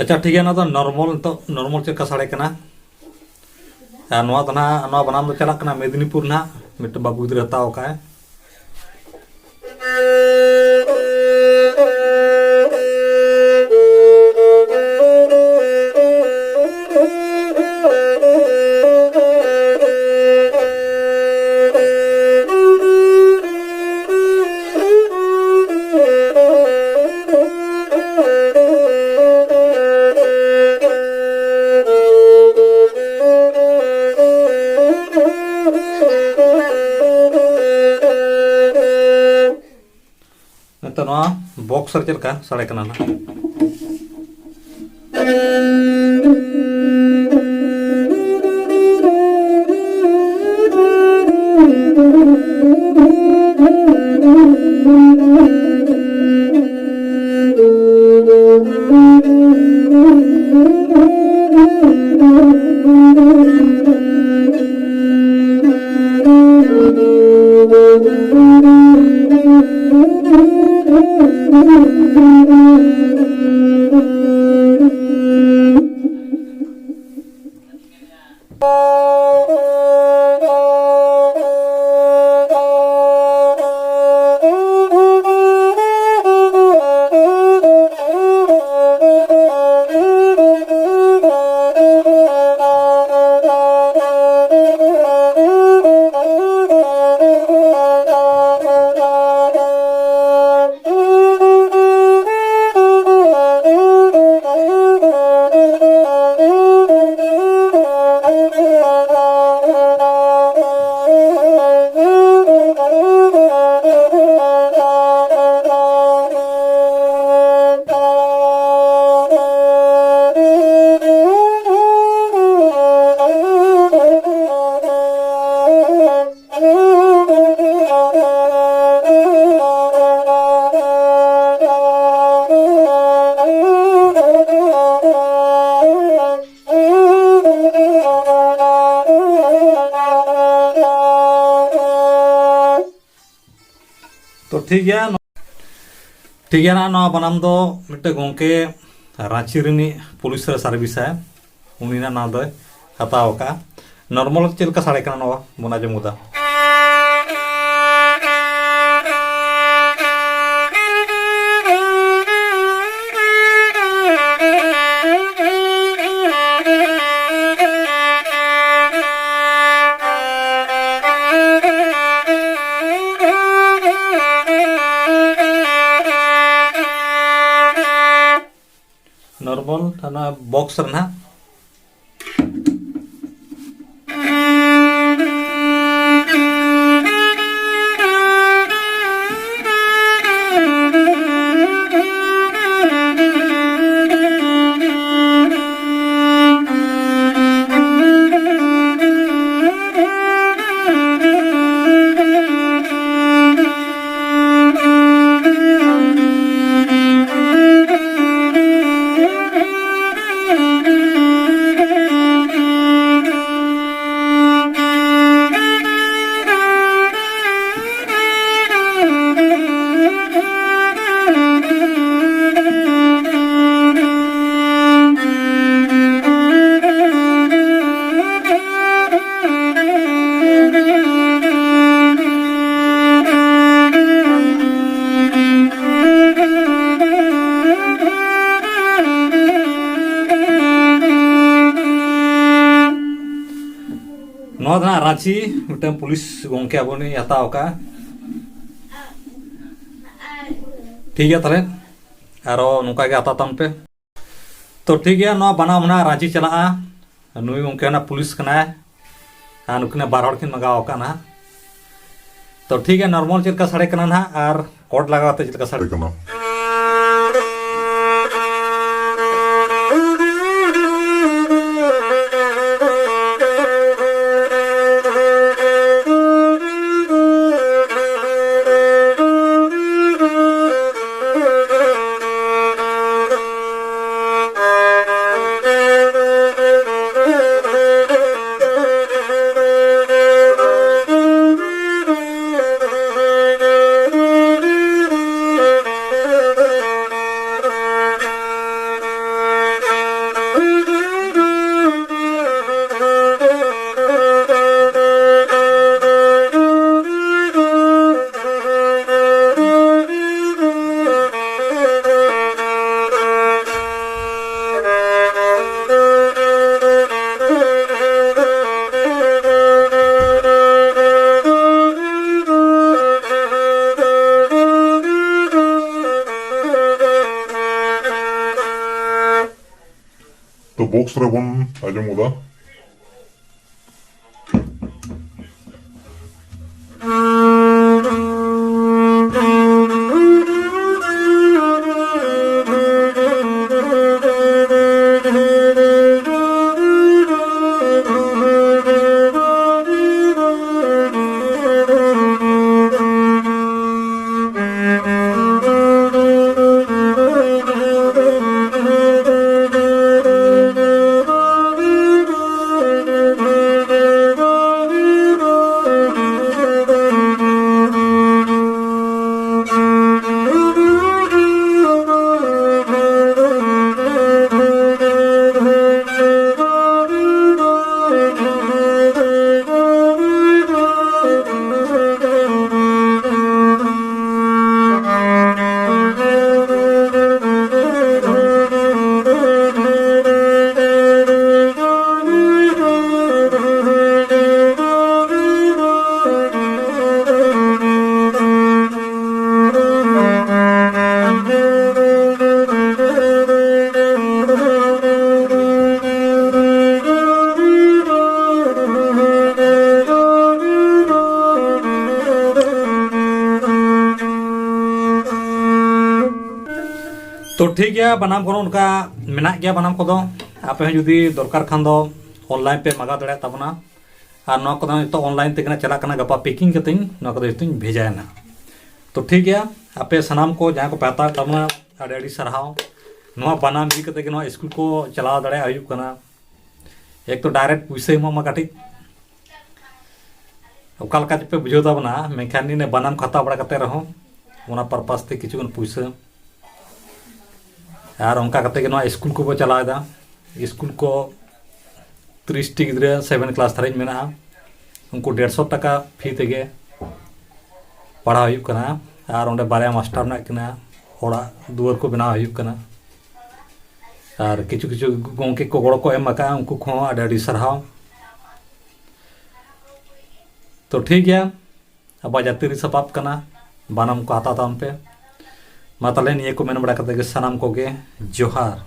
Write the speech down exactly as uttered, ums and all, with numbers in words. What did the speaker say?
ᱟᱪᱪᱷᱟ, ᱴᱷᱤᱠ ᱜᱮᱭᱟ, ᱱᱚᱣᱟ ᱫᱚ ᱱᱚᱨᱢᱟᱞ, ᱱᱤᱛᱚᱜ ᱱᱚᱨᱢᱟᱞ ᱪᱮᱫ ᱞᱮᱠᱟ ᱥᱟᱰᱮ ᱠᱟᱱᱟ᱾ ᱟᱨ ᱱᱚᱣᱟ ᱫᱚ ᱱᱟᱦᱟᱜ, ᱱᱚᱣᱟ ᱵᱟᱱᱟᱢ ᱫᱚ ᱪᱟᱞᱟᱜ ᱠᱟᱱᱟ ᱢᱮᱫᱽᱱᱤᱯᱩᱨ ᱱᱟᱦᱟᱜ, ᱢᱤᱫᱴᱮᱱ ᱵᱟᱹᱵᱩ ᱜᱤᱫᱽᱨᱟᱹ ᱦᱟᱛᱟᱣ ᱟᱠᱟᱫᱼᱟᱭ᱾ ᱱᱤᱛᱚᱜ ᱱᱚᱣᱟ ᱵᱚᱠᱥ ᱨᱮ ᱪᱮᱫ ᱞᱮᱠᱟ ᱥᱟᱰᱮ ᱠᱟᱱᱟ ᱱᱟᱦᱟᱜ? ᱛᱚ ᱴᱷᱤᱠ ᱜᱮᱭᱟ, ᱴᱷᱤᱠ ᱜᱮᱭᱟ ᱱᱟᱜ, ᱱᱚᱣᱟ ᱵᱟᱱᱟᱢ ᱫᱚ ᱢᱤᱫᱴᱮᱱ ᱜᱚᱢᱠᱮ ᱨᱟᱺᱪᱤ ᱨᱤᱱᱤᱡ ᱯᱩᱞᱤᱥ ᱨᱮ ᱥᱟᱨᱵᱷᱤᱥᱟᱭ, ᱩᱱᱤ ᱱᱟᱜ ᱱᱚᱣᱟ ᱫᱚᱭ ᱦᱟᱛᱟᱣ ᱟᱠᱟᱫᱼᱟ᱾ ᱱᱚᱨᱢᱟᱞ ᱪᱮᱫ ᱞᱮᱠᱟ ᱥᱟᱰᱮ ᱠᱟᱱᱟ, ᱱᱚᱣᱟ ᱵᱚᱱ ᱟᱸᱡᱚᱢ ᱜᱚᱫᱟ᱾ ᱱᱚᱨᱢᱟᱞ ᱚᱱᱟ ᱵᱚᱠᱥ ᱨᱮ ᱱᱟᱦᱟᱜ᱾ ᱱᱚᱣᱟ ᱫᱚ ᱱᱟᱜ ᱨᱟᱺᱪᱤ ᱢᱤᱫᱴᱟᱝ ᱯᱩᱞᱤᱥ ᱜᱚᱢᱠᱮ ᱟᱵᱚ ᱱᱤᱡ ᱦᱟᱛᱟᱣ ᱟᱠᱟᱫᱼᱟ᱾ ᱴᱷᱤᱠ ᱜᱮᱭᱟ, ᱛᱟᱦᱚᱞᱮ ᱟᱨᱚ ᱱᱚᱝᱠᱟ ᱜᱮ ᱦᱟᱛᱟᱣ ᱛᱟᱵᱚᱱ ᱯᱮ᱾ ᱛᱚ ᱴᱷᱤᱠ ᱜᱮᱭᱟ, ᱱᱚᱣᱟ ᱵᱟᱱᱟᱢ ᱱᱟᱜ ᱨᱟᱺᱪᱤ ᱪᱟᱞᱟᱜᱼᱟ᱾ ᱱᱩᱭ ᱜᱚᱢᱠᱮ ᱱᱟᱜ ᱯᱩᱞᱤᱥ ᱠᱟᱱᱟᱭ, ᱟᱨ ᱱᱩᱠᱤᱱ ᱵᱟᱨ ᱦᱚᱲ ᱠᱤᱱ ᱢᱟᱸᱜᱟᱣ ᱟᱠᱟᱫᱼᱟ ᱱᱟᱦᱟᱜ᱾ ᱛᱚ ᱴᱷᱤᱠ ᱜᱮᱭᱟ, ᱱᱚᱨᱢᱟᱞ ᱪᱮᱫ ᱞᱮᱠᱟ ᱥᱟᱰᱮ ᱠᱟᱱᱟ ᱱᱟᱦᱟᱜ ᱟᱨ ᱠᱚᱨᱰ ᱞᱟᱜᱟᱣ ᱠᱟᱛᱮ ᱪᱮᱫ ᱞᱮᱠᱟ ᱥᱟᱰᱮ ᱠᱟᱱᱟ᱾ ᱛᱚ ᱵᱚᱠᱥ ᱨᱮᱵᱚᱱ ᱟᱸᱡᱚᱢ ᱜᱚᱫᱟ᱾ ᱛᱚ ᱴᱷᱤᱠ ᱜᱮᱭᱟ, ᱵᱟᱱᱟᱢ ᱠᱚ ᱱᱚᱝᱠᱟ ᱢᱮᱱᱟᱜ ᱜᱮᱭᱟ, ᱵᱟᱱᱟᱢ ᱠᱚᱫᱚ ᱟᱯᱮ ᱦᱚᱸ ᱡᱩᱫᱤ ᱫᱚᱨᱠᱟᱨ ᱠᱷᱟᱱ ᱫᱚ ᱚᱱᱞᱟᱭᱤᱱ ᱯᱮ ᱢᱟᱜᱟᱣ ᱫᱟᱲᱮᱭᱟᱜ ᱛᱟᱵᱚᱱᱟ᱾ ᱟᱨ ᱱᱚᱣᱟ ᱠᱚᱫᱚ ᱱᱤᱛᱚᱜ ᱚᱱᱞᱟᱭᱤᱱ ᱛᱮᱜᱮ ᱱᱟᱜ ᱪᱟᱞᱟᱜ ᱠᱟᱱᱟ, ᱜᱟᱯᱟ ᱯᱮᱠᱤᱝ ᱠᱟᱛᱮᱧ ᱱᱚᱣᱟ ᱠᱚᱫᱚ ᱡᱚᱛᱚᱧ ᱵᱷᱮᱡᱟᱭᱟ ᱱᱟᱜ᱾ ᱛᱚ ᱴᱷᱤᱠ ᱜᱮᱭᱟ, ᱟᱯᱮ ᱥᱟᱱᱟᱢ ᱠᱚ ᱡᱟᱦᱟᱸᱭ ᱠᱚᱯᱮ ᱦᱟᱛᱟᱣᱮᱫ ᱛᱟᱵᱚᱱᱟ, ᱟᱹᱰᱤ ᱟᱹᱰᱤ ᱥᱟᱨᱦᱟᱣ᱾ ᱱᱚᱣᱟ ᱵᱟᱱᱟᱢ ᱤᱫᱤ ᱠᱟᱛᱮ ᱜᱮ ᱱᱚᱣᱟ ᱥᱠᱩᱞ ᱠᱚ ᱪᱟᱞᱟᱣ ᱫᱟᱲᱮᱭᱟᱜ ᱦᱩᱭᱩᱜ ᱠᱟᱱᱟ᱾ ᱮᱠ ᱛᱚ ᱰᱟᱭᱨᱮᱠᱴ ᱯᱩᱭᱥᱟᱹ ᱮᱢᱚᱜ ᱢᱟ ᱠᱟᱹᱴᱤᱡ, ᱚᱠᱟ ᱞᱮᱠᱟ ᱪᱚᱯᱮ ᱵᱩᱡᱷᱟᱹᱣ ᱛᱟᱵᱚᱱᱟ, ᱢᱮᱱᱠᱷᱟᱱ ᱱᱤᱭᱟᱹ ᱵᱟᱱᱟᱢ ᱠᱚ ᱦᱟᱛᱟᱣ ᱵᱟᱲᱟ ᱠᱟᱛᱮ ᱨᱮᱦᱚᱸ ᱚᱱᱟ ᱯᱟᱨᱯᱟᱥ ᱛᱮ ᱠᱤᱪᱷᱩᱜᱟᱱ ᱯᱩᱭᱥᱟᱹ᱾ ᱟᱨ ᱚᱱᱠᱟ ᱠᱟᱛᱮ ᱜᱮ ᱱᱚᱣᱟ ᱥᱠᱩᱞ ᱠᱚᱵᱚ ᱪᱟᱞᱟᱣᱮᱫᱟ᱾ ᱥᱠᱩᱞ ᱠᱚ ᱛᱤᱨᱤᱥ ᱴᱤ ᱜᱤᱫᱽᱨᱟᱹ ᱥᱮᱵᱷᱮᱱ ᱠᱞᱟᱥ ᱫᱷᱟᱹᱨᱤᱡ ᱢᱮᱱᱟᱜᱼᱟ, ᱩᱱᱠᱩ ᱰᱮᱲᱥᱚ ᱴᱟᱠᱟ ᱯᱷᱤ ᱛᱮᱜᱮ ᱯᱟᱲᱦᱟᱣ ᱦᱩᱭᱩᱜ ᱠᱟᱱᱟ᱾ ᱟᱨ ᱚᱸᱰᱮ ᱵᱟᱨᱭᱟ ᱢᱟᱥᱴᱟᱨ ᱢᱮᱱᱟᱜ ᱠᱤᱱᱟ, ᱚᱲᱟᱜ ᱫᱩᱣᱟᱹᱨ ᱠᱚ ᱵᱮᱱᱟᱣ ᱦᱩᱭᱩᱜ ᱠᱟᱱᱟ᱾ ᱟᱨ ᱠᱤᱪᱷᱩ ᱠᱤᱪᱷᱩ ᱜᱚᱢᱠᱮ ᱠᱚ ᱜᱚᱲᱚ ᱠᱚ ᱮᱢ ᱟᱠᱟᱫᱼᱟ, ᱩᱱᱠᱩ ᱠᱚᱦᱚᱸ ᱟᱹᱰᱤ ᱟᱹᱰᱤ ᱥᱟᱨᱦᱟᱣ᱾ ᱛᱚ ᱴᱷᱤᱠ ᱜᱮᱭᱟ, ᱟᱵᱚᱣᱟᱜ ᱡᱟᱹᱛᱤ ᱨᱮ ᱥᱟᱯᱟᱵ ᱠᱟᱱᱟ, ᱵᱟᱱᱟᱢ ᱠᱚ ᱦᱟᱛᱟᱣ ᱛᱟᱵᱚᱱ ᱯᱮ᱾ ᱢᱟ ᱛᱟᱦᱞᱮ ᱱᱤᱭᱟᱹ ᱠᱚ ᱢᱮᱱ ᱵᱟᱲᱟ ᱠᱟᱛᱮ ᱜᱮ ᱥᱟᱱᱟᱢ ᱠᱚᱜᱮ ᱡᱚᱦᱟᱨ᱾